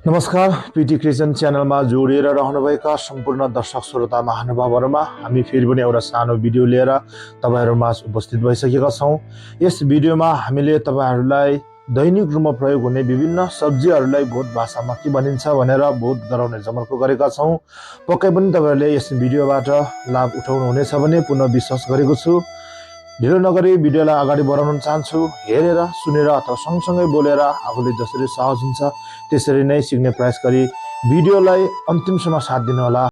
नमस्कार, PT creation च्यानलमा जोडिएर रहनुभएका सम्पूर्ण दर्शक श्रोता महानुभावहरुमा हामी फेरि पनि एउटा सानो भिडियो लिएर तपाईहरुमा उपस्थित भइसकेका छौं। यस भिडियोमा हामीले तपाईहरुलाई दैनिक रूपमा प्रयोग हुने विभिन्न सब्जीहरुलाई भोट भाषामा के भनिन्छ भनेर बोध गराउने जमर्को गरेका छौं। पक्कै पनि तपाईहरुले यस भिडियोबाट लाभ उठाउनु हुनेछ भन्ने पुनः विश्वास गरेको छु। ढिलो नगरी भिडियोलाई अगाडि बढाउन चाहन्छु। हेरेर सुनेर अथवा सँगसँगै बोलेर आफूले जसरी सहज हुन्छ त्यसरी नै सिक्ने प्रयास गरी भिडियोलाई अन्तिमसम्म साथ दिनु होला।